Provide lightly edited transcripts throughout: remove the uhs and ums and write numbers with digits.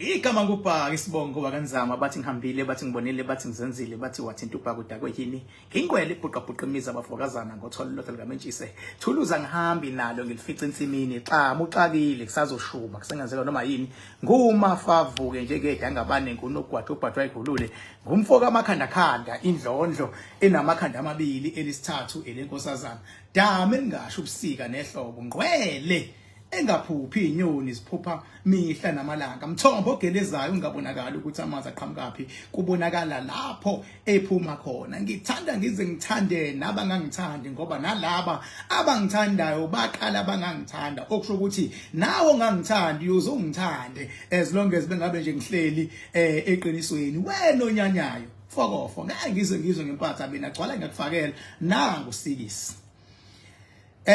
Igama ngubhaka isibongo wakanzama bathi ngihambile bathi ngibonile bathi ngizenzile bathi wathinta ubhaka udakwe yini ngingwele ibhuqabhuqa imizi abafokazana ngotholo lotho likamentshise thuluza ngihambi nalo ngilifica ensimini xamu uxakile kusazoshuba kusengenzeka noma yini ngumafavuke njengedangabane ngunogwaja ubhajwa igulule ngumfo kamakhandakhanda indlondlo enamakhanda amabili elisithathu elenkosazana dame elingasho ubusika nehlobo ngqwele engaphuphi inyoni ziphupha mihla namalanga mthombo ogelezayo ungabonakali ukuthi amanzi aqhamukaphi kubonakala lapho ephuma khona ngithanda ngize ngithande nabangangithandi ngoba nalaba abangithandayo baqala bangangithanda okusho ukuthi nawe ongangithandi uyozongithande as long as bengabe nje ngihleli eh eqinisweni wena onyanyayo fokofo ngeke ngizwe ngizwe ngempatha mina gcwala ngiyakufakela nangu sikisi.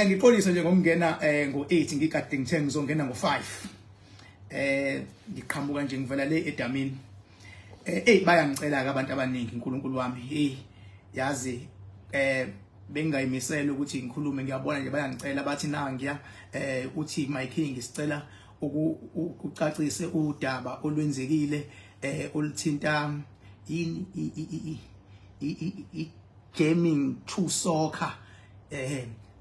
Ngixolise nje ngokungena ngo8 ngikade ngithe ngizongena ngo5. Ngiqhamuka nje ngivela le edamini. Ey bayangicela ke abantu abaningi uNkulunkulu wami. Hey yazi bengingayimisela ukuthi ngikhulume ngiyabona nje bayangicela bathi nangiya uthi my king sicela ukucacise udaba olwenzekile oluthinta yini i gaming to soccer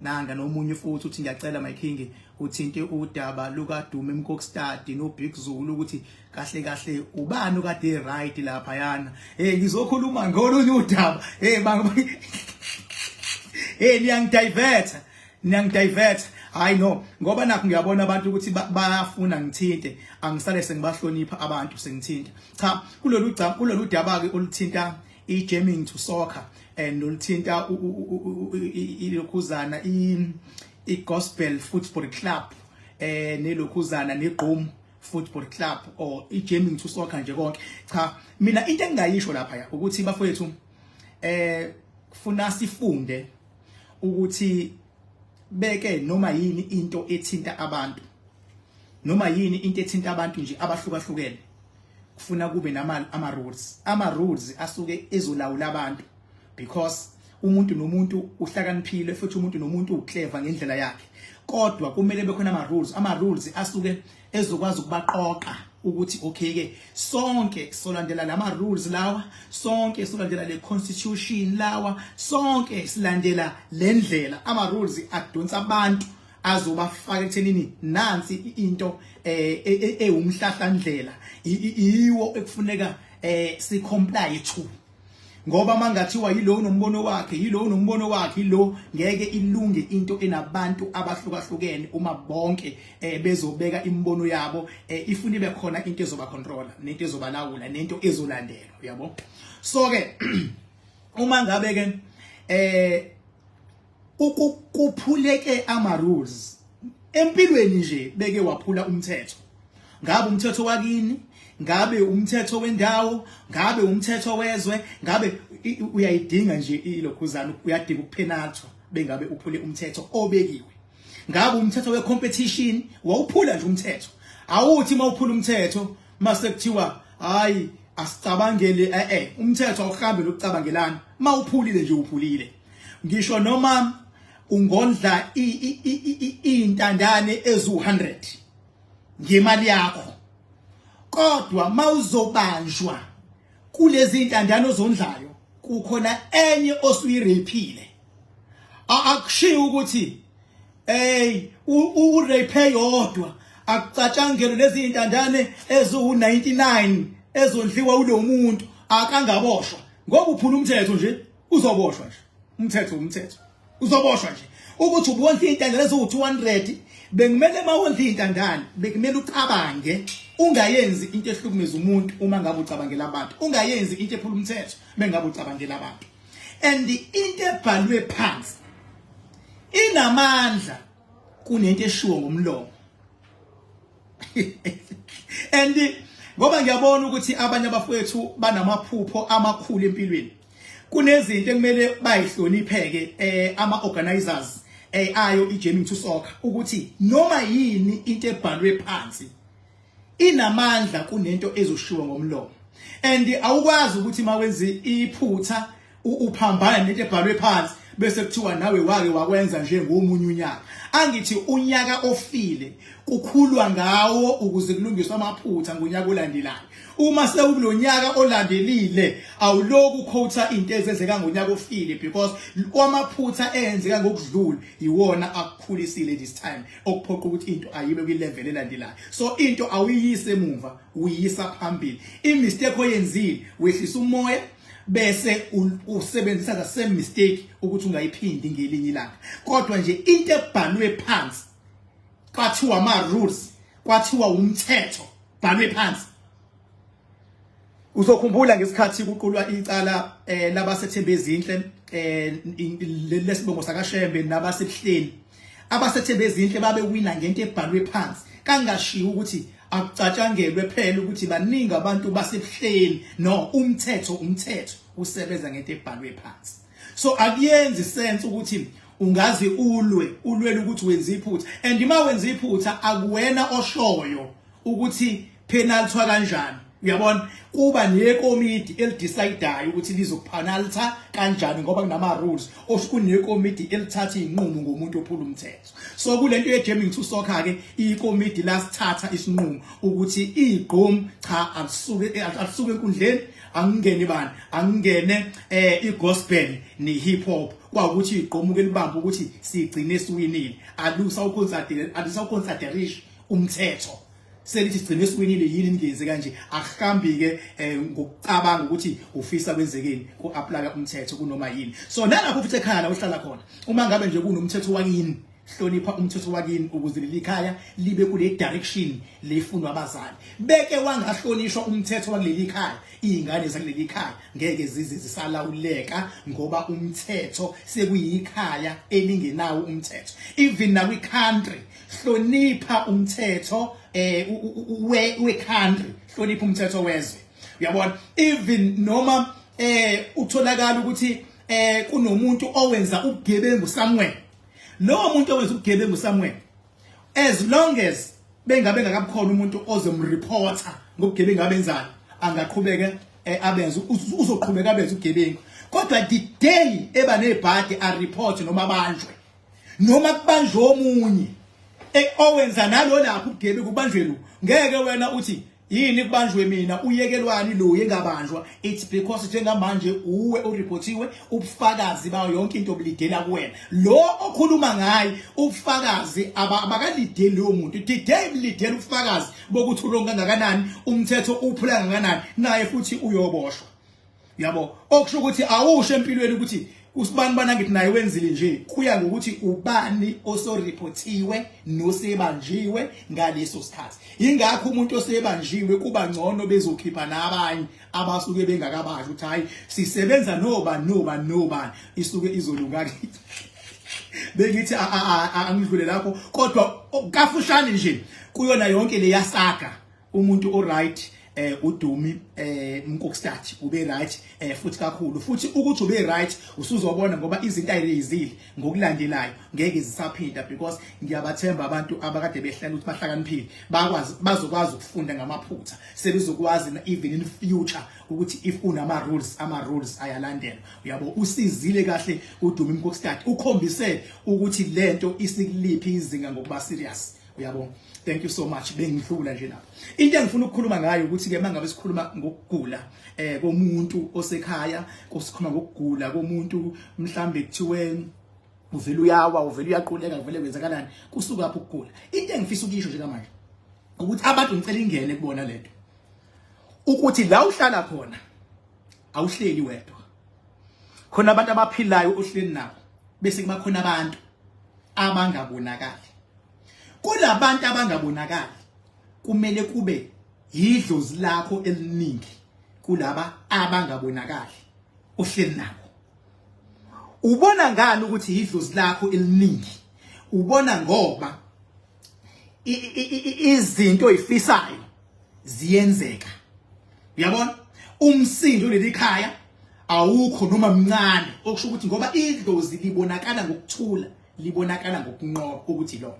nanga nomunye futhi uthi ngiyacela my king uthinte udaba luka Dumi Mkokstad no Big Zulu ukuthi kahle kahle ubani okade right lapha yana hey ngizokhuluma ngolunye udaba hey bang hey niyangidivert niyangidivert hayi no ngoba nakho ngiyabona abantu ukuthi bayafuna ngithinte angisale sengibahlonipha abantu sengithinta cha kulolu kulolu daba ke oluthinta i-jamming to soccer and oluthinta ilokhuzana i-gospel football club nelokhuzana negqum football club or i-jamming to soccer nje konke. Cha mina into engingayisho lapha ya ukuthi bafowethu kufuna sifunde ukuthi beke noma yini into ethinta abantu, noma yini into ethinta abantu nje abahlukahlukene, kufuna kube nama ama rules, ama rules asuke ezolawula abantu because umuntu nomuntu uhlakaniphile futhi umuntu nomuntu uclever ngendlela yakhe, kodwa kumele bekhona ama rules, ama rules asuke ezokwazi ukubaqoqa ukuthi okay ke sonke solandela lama rules lawa, sonke solandela le constitution lawa, sonke silandela lendlela. Ama rules adonsa abantu azobafaka ekuthenini nansi into ewumhlahlandlela iwo ekufuneka si comply to, ngoba mangathiwa yilo unombono wakhe, yilo unombono wakhe, yilo ngeke ilunge into enabantu abahlukahlukene uma bonke bezobeka imibono yabo. Ifuna ibe khona into ezoba controller nento ezobalawula nento ezolandelwa, uyabo. So ke uma ngabe ke ukukuphuleke ama rules empilweni nje, beke waphula umthetho, ngabe umthetho wakini, ngabe umthetho wendawo, ngabe umthetho wezwe, ngabe uyayidinga nje ilokhuzana, uyadinga ukuphenathwa bengabe uphule umthetho obekiwe, ngabe umthetho wecompetition wawuphula nje umthetho. Awuthi mawuphula umthetho mase kuthiwa hayi asicabangele, umthetho awuhambi lokucabangelana, mawuphulile nje uphulile, ngisho noma ungondla intandane ezu100 ngemali yakho, kodwa mawuzobanjwa kulezi intandane ozondlayo kukhona enye osuyirapeile, akushiyo ukuthi hey urape yodwa, akucatshangelwe lezi intandane eziwu99 ezondliwa ulo muntu akangaboshwa ngoba uphula umthetho nje, uzoboshwa nje. Umthetho umthetho, uzoboshwa nje. Ukuthi ubondla intandane eziwu200, bekumele mawondla intandane bekumele ucabange, ungayenzi into ehlukumeza umuntu uma ngabe ucabangela abantu, ungayenzi into ephula umthetho bengabe ucabangela abantu. And into ebhalwe phansi inamandla kunento eshiwo ngomlomo. And ngoba ngiyabona ukuthi abanye abafowethu banamaphupho amakhulu empilweni, kunezinto ekumele bayihlonipheke ama organizers ayo iJamming to Soccer, ukuthi noma yini into ebhalwe phansi inamandla kunento ezoshiwo ngomlomo. And awukwazi ukuthi mawenze iphutha uphambana nento ebhalwe phansi Bese kuthiwa nawe wake wakwenza nje ngomunye unyaka. Angithi unyaka ofile kukhulwa ngawo ukuze kulungiswe amaphutha ngonyaka olandelayo. Uma sewukulonyaka olandelile awuloku quota into ezenzeka ngonyaka ofile, because kwamaphutha eyenzeka ngokudlula iwona akukhulisile this time, okuphoqa ukuthi into ayibe kwi-level elandelayo. So into awuyiyise emuva, uyiyisa phambili. I-mistake oyenzile, wehlisa umoya bese usebenzisa the same mistake ukuthi ungayiphindi ngelinye ilanga. Kodwa nje into ebhalwe phansi, kwathiwa ama rules, kwathiwa umthetho bhalwe phansi. Uzokhumbula ngesikhathi kuqulwa icala labasethembe ezinhle, lesibongo sakaShembe nabasebuhleni, abasethembe ezinhle babewina ngento ebhalwe phansi, kangashiwo ukuthi akucatshangelwe phela ukuthi baningi abantu basebuhleni. No, umthetho umthetho usebenza ngento ebhalwe phansi. So akuyenzi sense ukuthi ungazi ulwe ulwele ukuthi wenza iphutha, and uma wenza iphutha akuwena oshoyo ukuthi penalty kanjani. Uyabona, kuba nekomiti elidecideayo ukuthi lizokupenaltha kanjani, ngoba kunama rules osho kunekomiti elithatha izinqumo ngomuntu ophula umthetho. So kulento ye jamming to soccer ke, ikomiti lasithatha isinqumo ukuthi igqom cha, akusuke akusuke enkundleni, angingene bani, angingene igospel ne hip hop. Kwawukuthi igqomuke libamba ukuthi sigcine siwinile, alusa uconsider, alusa uconsideration umthetho selithi sigcine siwinile, yini ningenze kanje? Akuhambi ke ngokucabanga ukuthi ufisa kwenzekeni, ku apply umthetho kunoma yini. So nalapho futhi ekhaya la uhlala khona, uma ngabe nje kunomthetho wakini, hlonipha umthetho wakini ukuze leli khaya libe kule direction lefunwa abazali. Beke wangahlonishwa umthetho wakuleli khaya, izingane zakuleli khaya ngeke zize zisalawuleka, ngoba umthetho sekuyikhaya elingenawo umthetho. Even nakwi country, hlonipha umthetho we country, hlonipha umthetho wezwe. Uyabona, even noma utholakala ukuthi kunomuntu owenza ubugebengu somewhere, lowo muntu owenza ubugebengu somewhere, as long as bengabe ngakabukhona umuntu ozomreporta ngobugebengu abenzayo, angaqhubeka abenze, uzoqhubeka abenze ubugebengu. Kodwa the day eba nebhadi, a report noma abanjwe, noma kubanjwe omunye owenza nalo lapho ubugebengu, kubanjwe lo, ngeke wena uthi yini kubanjwe mina, uyekelwani lo yengabanjwa? It's because njengamanje uwe ureportiwe, ubufakazi bayo yonke into bulidela kuwena. Lo okhuluma ngaye ubufakazi abakalideli lowo muntu. The day bulidela ubufakazi bokuthi uwrong kangakanani, umthetho uphula kangakanani, naye futhi uyoboshwa. Yabo, okusho ukuthi awusho empilweni ukuthi usibani bana ngithi naye wenzile nje, kuya ngokuthi ubani osoreportiwe nosebanjiwe ngaleso sikhathi. Ingakho umuntu osebanjiwe kuba ngcono bezokhipha nabanye abasuke bengakabanjwa ukuthi hayi, sisebenza noba noba nobani, isuke izolunga. Bengithi angidlule lapho, kodwa kafushane nje kuyona yonke leya saga, umuntu oright uDumi Mkokstad ube right futhi kakhulu. Futhi ukuthi ube right usuzobona, ngoba izinto ayirezile ngokulandelayo ngeke zisaphinda, because ngiyabathemba abantu abakade behlala ukuthi bahlakaniphile, bakwazi, bazokwazi ukufunda ngamaphutha, sebezokwazi even in future ukuthi if unama rules, ama rules ayalandelwa. Uyabo, usizile kahle uDumi Mkokstad, ukhombise ukuthi lento isikuliphi izinga ngokuba serious. Uyabo, thank you so much. Bengidlula nje lapho. Into engifuna ukukhuluma ngayo ukuthi ke mangabe sikhuluma ngokugula komuntu osekhaya, kusikhuluma ngokugula komuntu, mhlambe kuthiwe uvela uyawa, uvela uyaquleka, kuvele kwenzakalani, kusuka lapho ukugula. Into engifisa ukuyisho njengamanje ukuthi abantu, ngicela ingene kubona lento ukuthi la uhlala khona awuhleli wedwa, khona abantu abaphilayo ohleli nabo, bese kuba khona abantu abangabonakali. Kulabantu abangabonakali kumele kube yidlozi lakho eliningi kulaba abangabonakali ohleli nabo. Ubona ngani ukuthi idlozi lakho eliningi? Ubona ngoba izinto oyifisayo ziyenzeka. Uyabona, umsindo leli khaya awukho noma mncane, okusho ukuthi ngoba idlozi libonakala ngokuthula, libonakala ngokunqoba ukuthi lona.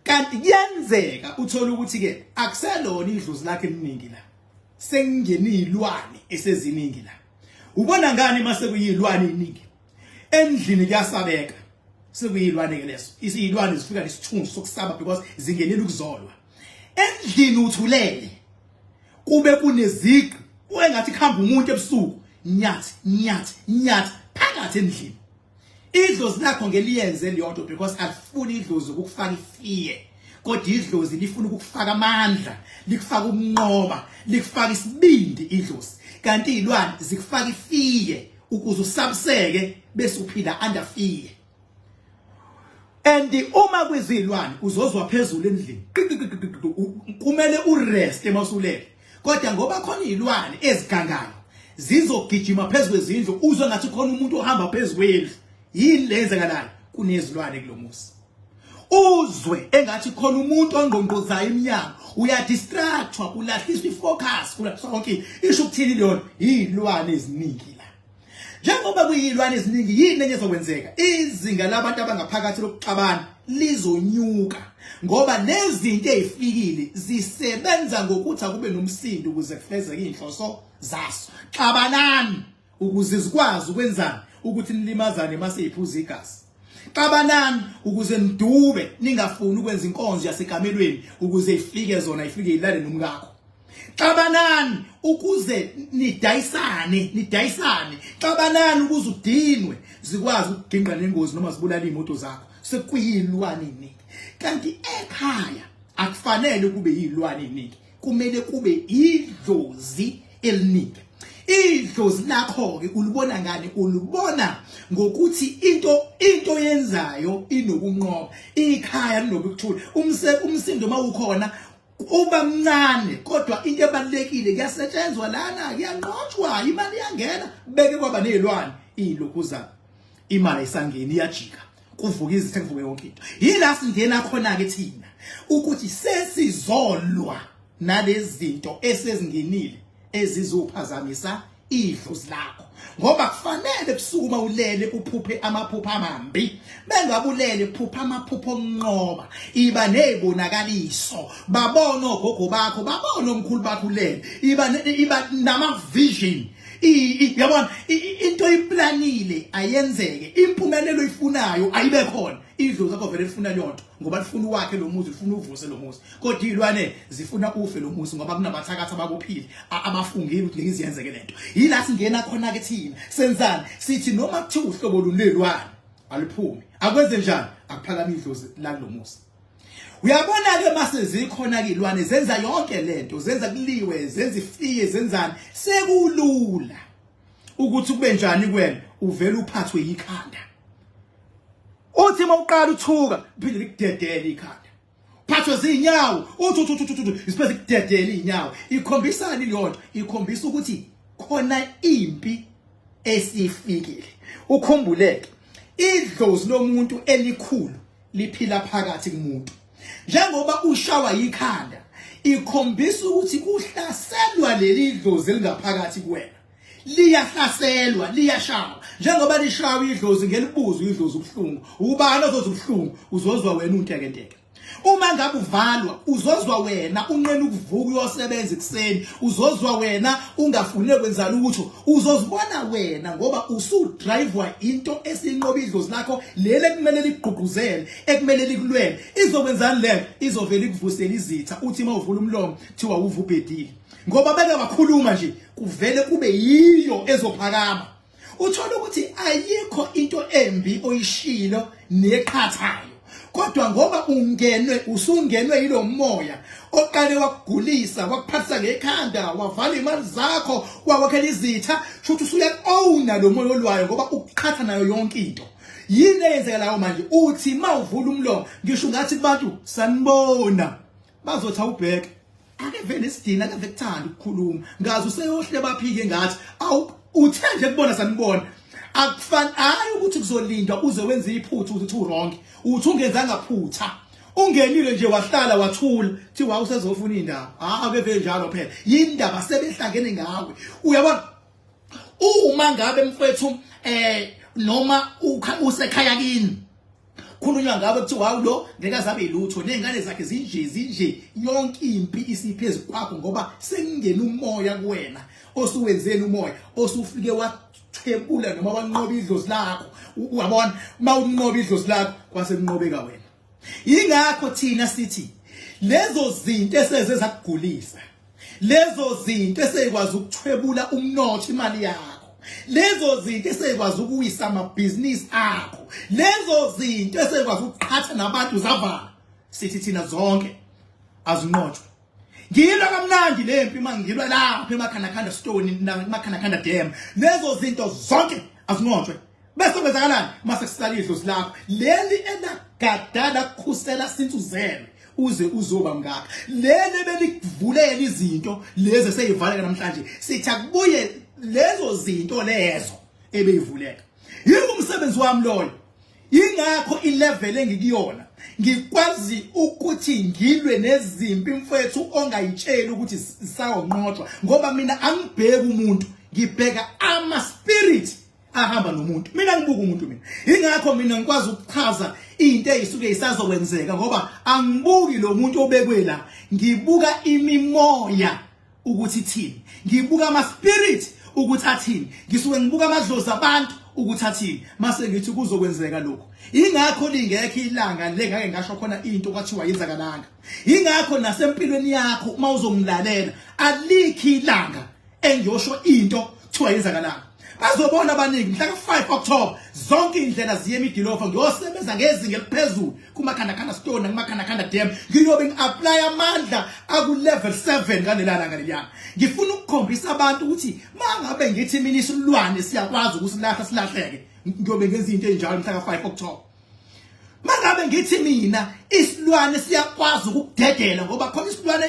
Kanti kuyenzeka uthola ukuthi ke akuselona idlozi lakhe eliningi la, sengingena izilwane eseziningi la. Ubona ngani mase kuyilwane eziningi? Endlini kuyasabeka. Sekuyilwane ke leso. Izilwane zifika nesithunzi sokusaba because zingenela ukuzolwa. Endlini uthulele. Kube kuneziqi engathi kuhamba umuntu ebusuku nyathi nyathi nyathi phakathi endlini. Idlozi lakho ngeliyenze leyonto because alifuni idlozi ukufaka ifiye. Kodwa idlozi lifuna ukukufaka amandla, likufaka ukunqoba, likufaka isibindi idlozi. Kanti izilwane zikufaka ifiye ukuze usabiseke bese uphila under fear. And uma kwizilwane uzozwa phezulu endlini kumele urest emawusulele. Kodwa ngoba khona izilwane ezigangayo zizogijima phezulu kwezindlu uzwe ngathi khona umuntu ohamba phezulu kwendlu. Yini lenzekalayo? Kunezilwane kulomuzi. Uzwe engathi khona umuntu ongqongqozayo iminyango, uyadistractwa, ulahliswa ifocus, kulahliswa konke. Isho ukuthini leyo nto? Izilwane eziningi la. Njengoba kuyilwane eziningi, yini enye ezokwenzeka? Izinga labantu abangaphakathi lokuxabana lizonyuka ngoba nezinto ezifikile zisebenza ngokuthi akube nomsindo ukuze kufezeke inhloso zaso. Xabanani ukuze zikwazi ukwenzani ukuthi nilimazane mase iphuza igazi. Xabanani ukuze nidube ningafuni ukwenza inkonzo yasekamelweni ukuze ifike zona ifike ilale nomkakho. Xabanani ukuze nidayisane nidayisane. Xabanani ukuze udinwe zikwazi ukuginqa nengozi noma zibulala imoto zakho. Sekuyilwane iningi. Kanti ekhaya akufanele kube yilwane iningi. Kumele kube idlozi eliningi. Idlozi lakho ke ulibona ngani? Ulibona ngokuthi into yenzayo inokunqoba. Ikhaya linokuthula. Umsindo mawukhona uba mncane, kodwa into ebalekile kuyasetshenzwa lana, kuyanqotshwa, imali iyangena. Beke kwaba nezilwane ilokhuzana, imali ayisangeni, iyajika, kuvuka izitha, kuvuke yonke into. Yila singena khona ke thina ukuthi sesizolwa nalezi zinto esezingenile ezizophazamisa idlozi lakho, ngoba kufanele ebusuku uma ulele uphuphe amaphupho amambi. Bengabulele phupha amaphupho okunqoba, iba nezibonakaliso, babone ogogo bakho, babone omkhulu bakho ulele, iba nama vision. Yabona into iplanile ayenzeke, impumelelo ifunayo ayibe khona. Idlozi lakho vele lifuna leyo nto ngoba lifuna uwakhe lo muzi, lifuna uvuse lo muzi. Kodwa izilwane zifuna ufe lo muzi ngoba kunabathakathi abakuphile abafungile ukuthi ngeke iziyenzeke lento. Yila singena khona ke thina. Senzani? Sithi noma kuthiwa uhlobo luni lwelwane aliphume. Akwenze njani? Akuphakame idlozi la kulomuzi. Uyabona ke mase zikhona ke ilwane zenza yonke lento, zenza kuliwe, zenza ifiye, zenzani? Sekulula ukuthi kube njani kuwena, uvela uphathwe yikhanda. Uthi mawuqala uthuka, phinde likudedele ikhanda. Phathwe zinyawo, uthi uthi uthi uthi isipheze kudedele inyawo. Ikhombisani leyo nto? Ikhombisa ukuthi khona impi esifikile. Ukhumbuleke idlozi lomuntu elikhulu liphila phakathi kumuntu. Njengoba ushawa yikhanda, ikhombisa ukuthi kuhlaselwa leli dlozi elingaphakathi kuwena. Liyahlaselwa, liyashawa. Njengoba lishawa idlozi ngelibuzo idlozi ubuhlungu. Ubani ozozwa ubuhlungu? Uzozwa wena untekenteke. Uma ngabe uvalwa, uzozwa wena unqena ukuvuka uyosebenza ekuseni. Uzozwa wena ungafuni kwenzana ukuthi uzozibona wena ngoba usudrivewa into esinqoba idlozi lakho leli ekumele likugqugquzele, ekumele likulwele. Izokwenzani le? Izovela ikuvusele izitha. Uthi mawuvula umlomo thiwa uvubhedile. Ngoba beke bakhuluma nje kuvele kube yiyo ezophakama. Uthola ukuthi ayikho into embi oyishilo neqhathayo, kodwa ngoba ungenwe usungenwe yilomoya oqale wakugulisa, wakuphathisa ngekhanda, wavala imali zakho, wawakhela izitha, shuthi usuya-owna lo moya olwayo ngoba ukuqhatha nayo yonke into. Yini eyenzeka lawo manje? Uthi mawuvula umlomo ngisho ungathi kubantu sanibona, bazothi awubheke ake vele isidina, ake kuthanda ukukhuluma, ngazi useyohle baphike ngathi awu uthe nje kubona sanibona. Akufani hayi ukuthi kuzolindwa uze wenze iphutha ukuthi uthi wrong, uthi ungenzanga phutha, ungenile nje wahlala wathula, thiwa usezofuna indaba. Hayi ake njalo phela, yindaba sebehlangene ngawe. Uyabona uma ngabe mfethu noma usekhaya kini khulunywa ngabe kuthiwa hawu lo ngeke azabe lutho, nezingane zakhe zinje zinje, yonke impi isiphezulu kwakho ngoba sekungena umoya kuwena osuwenzeni umoya osufike wathebula noma wanqoba idlozi lakho, uyabona, uma unqoba idlozi lakho kwase kunqobeka wena. Yingakho thina sithi lezo zinto eseze zakugulisa, lezo zinto eseyikwazi ukuthwebula umnotho, imali yakho, lezo zinto eseyikwazi ukuwisa amabhizinisi akho, lezo zinto eseyikwazi ukuqhatha nabantu zavala, sithi thina zonke azinqotshwe. Ngilwa kamnandi lempi mangilwa lapha eMakhanakhanda Stone naMakhanakhanda Dam, lezo zinto zonke azinqotshwe. Bese kwenzakalani mase kusala idlozi lakho leli elagada lakukhusela since uzelwe uze uzoba mngaka, leli belikuvulela izinto lezi seyivaleka namhlanje, sithi akubuye lezo zinto lezo ebeyivuleka. Yiko umsebenzi wami loyo. Yingakho ilevel engikuyona ngikwazi ukuthi ngilwe nezimpi mfethu ongayitsheli ukuthi sawonqotshwa, ngoba mina angibheki umuntu, ngibheka ama spirit ahamba nomuntu. Mina ngibuka umuntu mina. Ingakho mina ngikwazi ukuchaza into eyisuke isazokwenzeka, ngoba angibuki lo muntu obekwe la, ngibuka imimoya ukuthi ithini, ngibuka ama spirit ukuthi athini, ngisuke ngibuka amadlozi abantu ukuthi athini, mase ngithi kuzokwenzeka lokho. Ingakho lingekho ilanga le ngake ngasho khona into kwathiwa yenzakalanga. Ingakho nasempilweni yakho uma uzongilalela alikho ilanga engiyosho into kuthiwa yenzakalanga. Bazobona abaningi mhla ka-5 October zonke indlela ziye emidilofa, ngiyosebenza ngezinga eliphezulu kuMakhanakhanda Stone nakuMakhanakhanda Dam, ngiyobe ngi-apply amandla aku-level 7 ngalela langa leliyana. Ngifuna ukukhombisa abantu ukuthi mangabe ngithi mina isilwane siyakwazi ukusilahla silahleke, ngiyobe ngenza into enjalo mhla ka-5 October. Mangabe ngithi mina isilwane siyakwazi ukukudedela, ngoba khona isilwane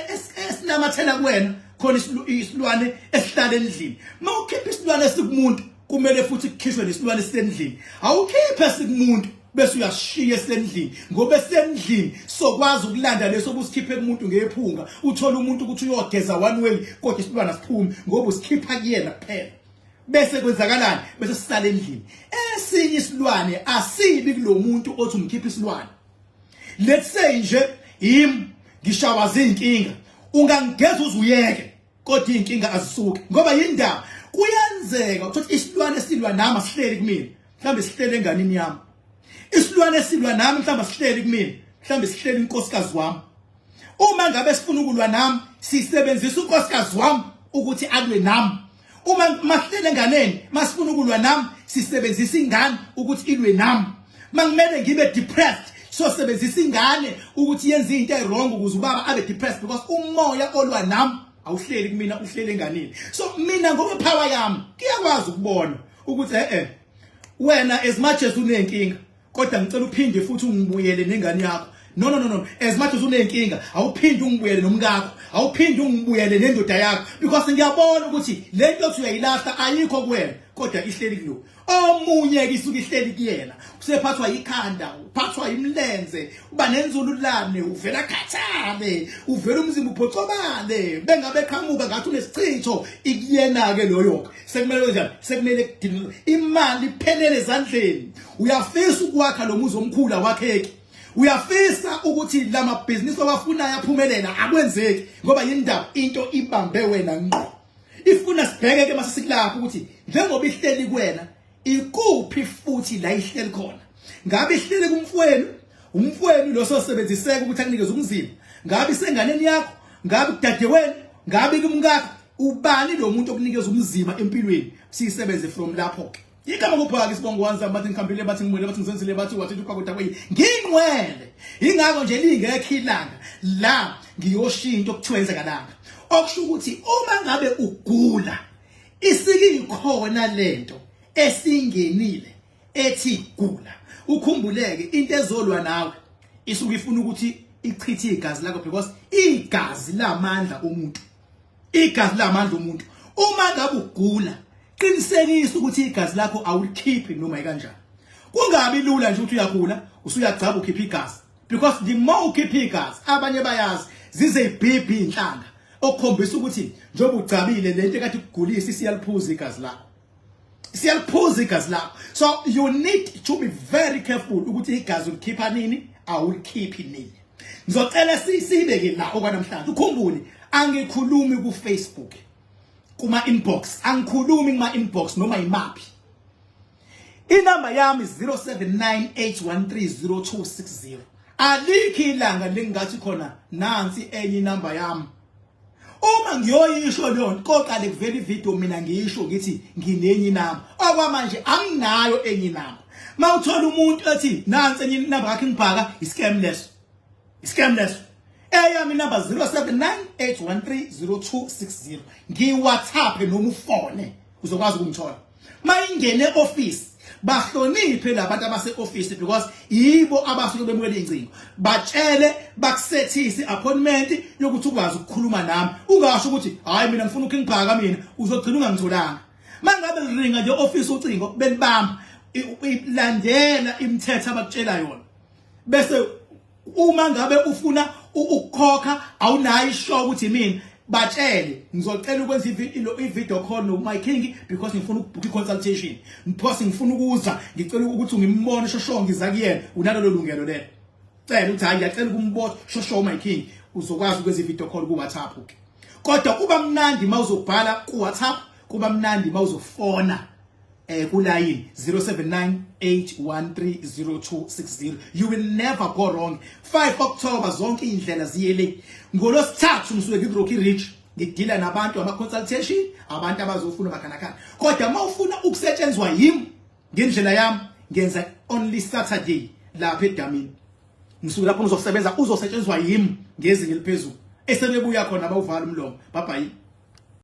esinamathela kuwena, khona isilwane esihlala endlini. Mawukhipha isilwane esikumuntu kumele futhi kukhishwe nesilwane esendlini. Awukhiphe esikumuntu bese uyashiya esendlini, ngoba esendlini sokwazi ukulanda leso obusikhiphe kumuntu ngephunga. Uthola umuntu ukuthi uyogeza one way kodwa isilwane asiphume ngoba usikhipha kuyena kuphela. Bese kwenzakalani? Bese sisala endlini. Esinye isilwane asibi kulomuntu othi umkhipha isilwane. Let's say nje yimi ngishawa zinkinga, ungangigeza uzuyeke kodwa inkinga azisuki, ngoba yindaba kuyenzeka ukuthi isilwane esilwa nami asihleli kumina, mhlawumbe sihlele enganini yami. Isilwane esilwa nami mhlawumbe sihleli kumina, mhlawumbe sihleli inkosikazi wami. Uma ngabe sifuna ukulwa nami sisebenzisa unkosikazi wami ukuthi alwe nami. Uma masihlele enganeni masifuna ukulwa nami sisebenzisa ingane ukuthi ilwe nami. Mangimele ngibe depressed so sebenzisa ingane ukuthi yenze into ewrong ukuze ubaba abe depressed, because umoya olwa nami awuhleli kumina, uhleli enganeni. So mina ngoba power yami ngiyakwazi ukubona ukuthi wena as much as unenkinga kodwa ngicela uphinde futhi ungibuyele nengane yakho. No no no no, as much as unenkinga awuphinde ungibuyele nomkakho, awuphinde ungibuyele nendoda yakho, because ngiyabona ukuthi lento othi uyayilahla ayikho kuwena kodwa ihleli kulo omunye ke, isuke ihleli kuyena. Usephathwa ikhanda, uphathwa imlenze, uba nenzululane, uvela khathale, uvela umzimba uphocobale, bengabe qhamuka ngathi unesichitho, ikuyena ke loyo. Sekumele kanjani? Sekumele kudinwe imali iphelele ezandleni. Uyafisa ukwakha lo muzi omkhulu, awakheki. Uyafisa ukuthi lamabhizinisi owafunayo aphumelela, akwenzeki, ngoba yindaba into ibambe wena ngqo. Ifuna sibheke ke mase sikulapho ukuthi njengoba ihleli kuwena ikuphi futhi la ihleli khona. Ngabe ihleli kumfowenu, umfowenu lo sosebenziseka ukuthi akunikeze umzimba, ngabe isenganeni yakho, ngabe kudadewenu, ngabe kumkakho, ubani lo muntu okunikeza umzimba empilweni? Siyisebenze from lapho ke. Igama kuphaka isibongo wanza bathi ngikhambile, bathi ngibuyele, bathi ngizenzile, bathi wathi uPhakuda kweyi ngingcwele. Ingakho nje lingekho ilanga la ngiyoshintsha into okuthiwa yenzakalanga, okusho ukuthi uma ngabe ugula isikikhona lento esingenile ethi gula, ukhumbuleke into ezolwa nawe isuke ifuna ukuthi ichithe igazi lakho, because igazi lamandla omuntu, igazi lamandla omuntu. Uma ngabe ugula qinisekisa ukuthi igazi lakho awulikhiphi noma ikanjani. Kungabi lula nje ukuthi uyagula usuyagcaba ukhipha igazi, because the more ukhipha igazi abanye bayazi zize ibhibhi inhlanga, okukhombisa ukuthi njengoba ugcabile lento ekade ikugulisa isiyaliphuza igazi lakho, siyaliphuza igazi lakho. So you need to be very careful ukuthi igazi ulikhipha nini, awulikhiphi nini. Ngizocela sibeke la okwanamhlanje. Ukhumbule angikhulumi ku Facebook, kuma inbox, angikhulumi kuma inbox noma imaphi. Inamba yami 0798130260. Alikho ilanga lengathi khona nansi enye inamba yami. Uma ngiyoyisho leyo nto koqale kuvela ivideo mina ngiyisho ngithi nginenye inamba. Okwamanje anginayo enye inamba. Mawuthola umuntu ethi nansi enye inamba yakhe ngibhaka iscam leso. Iscam leso. Eyami inamba 0798130260. NgiWhatsApp noma ufone uzokwazi ukungithola. Mayingene office bahloniphe labantu abase office because yibo abasuke bemukela ingcingo. Batshele bakusethise appointment yokuthi ukwazi ukukhuluma nami. Ungasho ukuthi hayi mina ngifuna uKing Bhaka mina uzogcina ungangitholanga. Mangabe liringa nje office ucingo belibamba ilandela imithetho abakutshela yona. Bese uma ngabe ufuna ukukhokha awunayo ishow ukuthi mina batshele ngizocela ukwenza i-video call no my king because ngifuna ukubhuka i-consultation because ngifuna ukuza ngicela ukuthi ngimbone shosho ngiza kuyena unalolo lungelo lelo cela ukuthi hayi ngiyacela ukumbona shosho my king uzokwazi ukwenza i-video call ku-WhatsApp ke kodwa kuba mnandi mawuzobhala ku-WhatsApp kuba mnandi mawuzofona kulayini 0798130260. You will never go wrong. 5 October zonke indlela ziyele. Ngolosithathu ngisuke ngiku Rocky Ridge ngidila nabantu ama consultation, abantu abazofuna makhanakana. Kodwa uma ufuna ukusetshenzwa yimi ngendlela yami ngenza only Saturday lapha edamini. Ngisuke lapho ngizosebenza uzosetshenzwa yimi ngezinga eliphezulu. Esebebuya khona bawuvala umlomo. Bye bye.